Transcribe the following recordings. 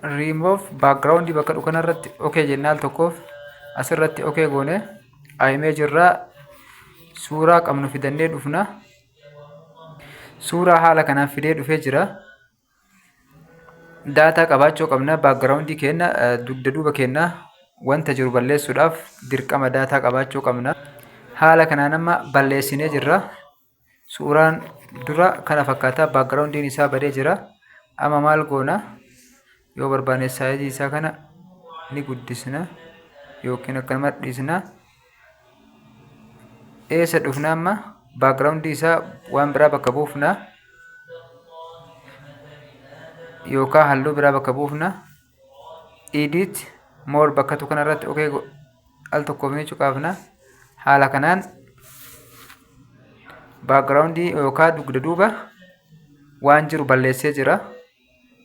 Remove background bakka dhufu kanarratti okay jennee al tokkoof asirratti okay goone image irraa suuraa qabnu fidannee dhufna. Suuraa haala kanaan fidee dhufee jira. Daataa qabaachuu qabna background keenya dugda duuba keenya wanta jiru balleessuudhaaf dirqama daataa qabaachuu qabna. Haala kanaan amma balleessinee jirra. Suuraan dura kana fakkaata. Backgroundiin isaa badee jira. Amma maal goona? Yoo barbaanne saayizii isaa kana ni guddisna yookiin akkanuma dhiisna. Eessa dhufna amma? Backgroundii isaa waan biraa bakka buufna yookaan halluu biraa bakka buufna. Edit more bakkatu kanarratti okay al tokkoof ni cuqaafna. Haala kanaan backgroundii yookaan dugda duuba waan jiru balleessee jira.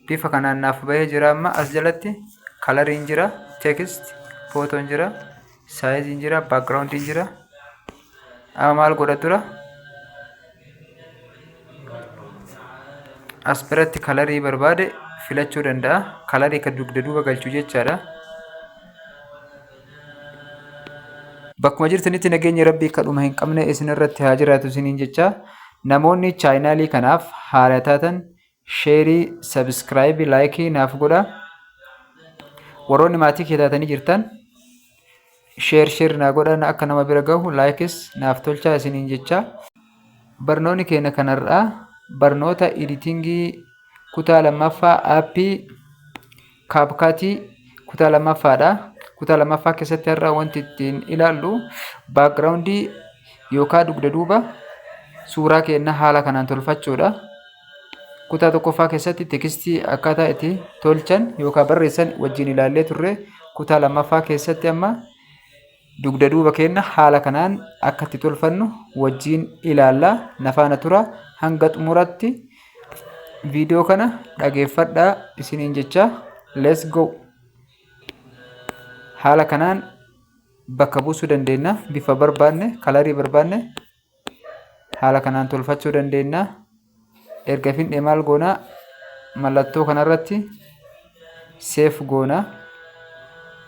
Bifa kanaan naaf bahee jira amma as jalatti kalariin jira, text, footoon jira, saayiziin jira, backgroundiin jira. Amma maal godha dura? As biratti kalarii barbaade filachuu danda'a. Kalarii kan dugda duuba galchu jechaadha. Bakkuma jirtanitti nageenyi Rabbii kadhuma hin qabne isin irratti haa jiraatu isiniin jecha namoonni chaayinaalii kanaaf haala taatan sheerii, sabiskiraayibii, laayikii naaf godha. Warroonni maatii kee taatanii jirtan sheer sheer naa godha akka nama bira gahu laayikis naaf tolchaa isiniin jecha. Barnoonni keenya kanarraa barnoota editingii kutaa lammaffaa aappii kaapkaatii kutaa lammaffaadha. Kutaa lammaffaa keessatti har'a wanti ittiin ilaallu baakgiraawundii yookaan dugda duuba suuraa keenya haala kanaan tolfachuudha. Kutaa tokkoffaa keessatti tekstii akkaataa itti tolchan yookaan barreessan wajjin ilaallee turre. Kutaa lammaffaa keessatti amma dugda duuba keenya haala kanaan akka itti tolfannu wajjin ilaalla. Na faana tura hanga xumuratti viidiyoo kana dhageeffadhaa isiniin jecha let's go. Haala kanaan bakka buusuu dandeenya bifa barbaanne kalarii barbaanne haala kanaan tolfachuu dandeenya. Erga finne maal goona mallattoo kanarratti seef goona.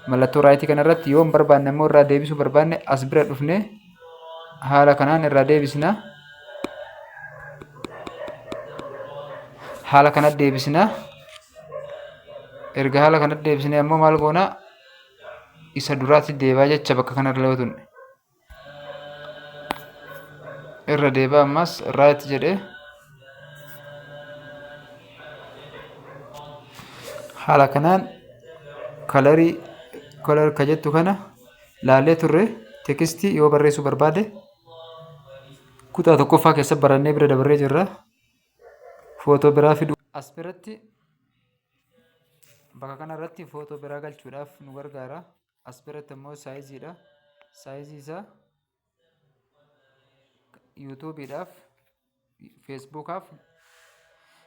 Mallattoo raayitii kanarratti yoo hin barbaanne immoo irraa deebisuu barbaanne as bira dhufne haala kanaan irraa deebisna. Haala kanatti deebisna. Erga haala kanatti deebisne ammoo maal goona isa duraatti deebaa jecha bakka kanarra yoo tunne. Irra deebi'a ammas right jedhee haala kanaan kalarii kalar ka jettu kana laallee turre tekstii yoo barreessuu barbaade kutaa tokkoffaa keessa barannee bira dabarree jirra. Footoo biraa fidu. As biratti bakka kanarratti footoo biraa galchuudhaaf nu gargaara. As biratti immoo saayiziidha. Saayizii isaa yuutuubiidhaaf, feesbuukaaf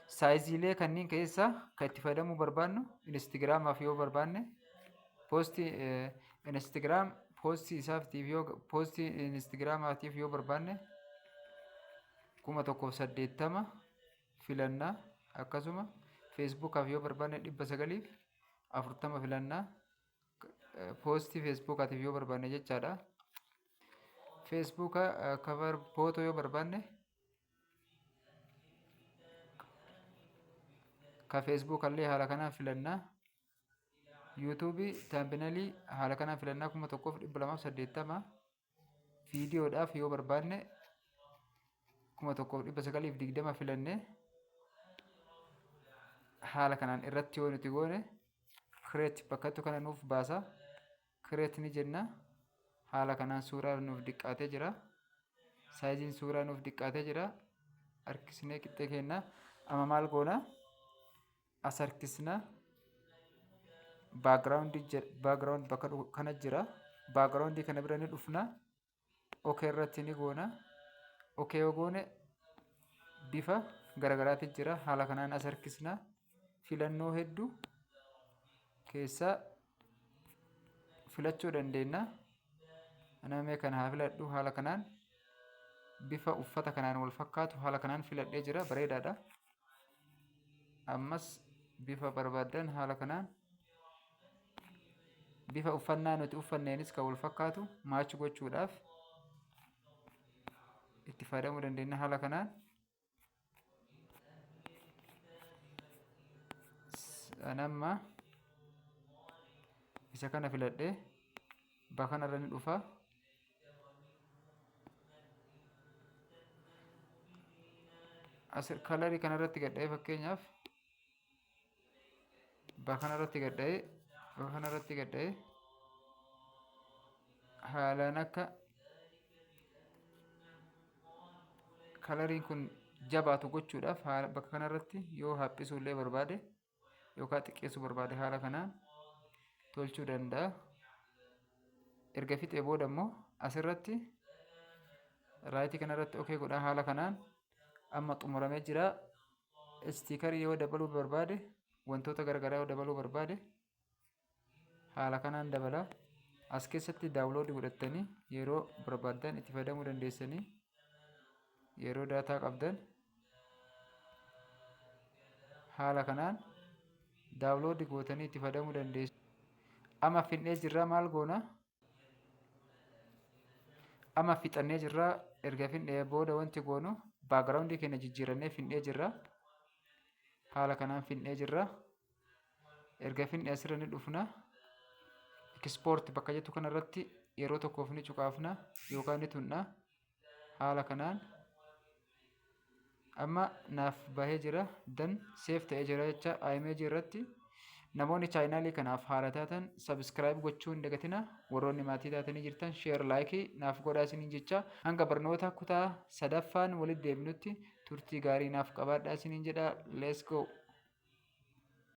saayiziilee kanneen keessaa kan itti fayyadamuu barbaannu inistigraamaaf yoo barbaanne poostii inistigraam poostii isaaftiif yoo poostii inistigraamaatiif yoo barbaanne 1080 filanna. Akkasuma feesbuukaaf yoo barbaanne 940 filanna. Poostii feesbuukaatiif yoo barbaanne jechaadha. Feesbuuka cover photo yoo barbaanne ka feesbuuka illee haala kanaan filanna. Yuutuubii taambinalii haala kanaan filannaa 1280 viidiyoodhaaf yoo barbaanne 1920 filanne haala kanaan irratti yoo nuti goone create bakkattu kana nuuf baasa. Create ni jenna. Haala kanaan suuraa nuuf diqqaatee jira. Saayiziin suuraa nuuf diqqaatee jira. Harkisnee qixxee kenna. Amma maal goona? As harkisna. Background background bakka kana jira. Background kana bira ni dhufna. OK irratti ni goona. OK yoo goone bifa garagaraati jira. Haala kanaan as harkisna. Filannoo hedduu keessaa filachuu dandeenya. Ana mee kana haa filadhu haala kanaan bifa uffata kanaan wal fakkaatu haala kanaan filadhee jira bareedaadha. Ammas Bifa barbaaddan haala kanaan bifa uffannaa nuti uffanneenis kan wal fakkaatu match gochuudhaaf itti fayyadamuu dandeenya haala kanaan. Anamma isa kana filadhee bakka kanarra ni dhufa. As kalarii kanarratti gadha'ee, fakkeenyaaf bakka kanarratti gadha'ee, bakka kanarratti gadha'ee haalaan akka kalariin kun jabaatu gochuudhaaf haala bakka kanarratti yoo haphisuu illee barbaade yookaan xiqqeessuu barbaade haala kanaan tolchuu danda'a. Erga fixee booda immoo asirratti right kanarratti okay godhaa. Haala kanaan amma xumuramee jira. Sticker yoo dabaluu barbaade, wantoota garaagaraa yoo dabaluu barbaade haala kanaan dabala. As keessatti download godhattanii yeroo barbaaddan itti fayyadamuu dandeessanii, yeroo data qabdan haala kanaan download gootanii itti fayyadamuu dandeessu. Amma fixnee jirra, maal goona? Amma fixannee jirra. Erga fixnee booda wanti goonu background keenya jijjiirannee fixnee jirra. Haala kanaan fixnee jirra. Erga fixnee asirra ni dhufna. Export bakka jettu kanarratti yeroo tokkoof ni cuqaafna yookaan ni tunna. Haala kanaan amma naaf bahee jira. Dan save ta'ee jira jecha image irratti. Namoonni channel kanaaf haara taatan subscribe gochuu hin dagatina. Warroonni maatii taatanii jirtan share, like naaf godhaa isiniin jecha. Hanga barnoota kutaa sadaffaan walitti deebinutti turtii gaarii naaf qabaadhaa isiniin jedha. Let's go.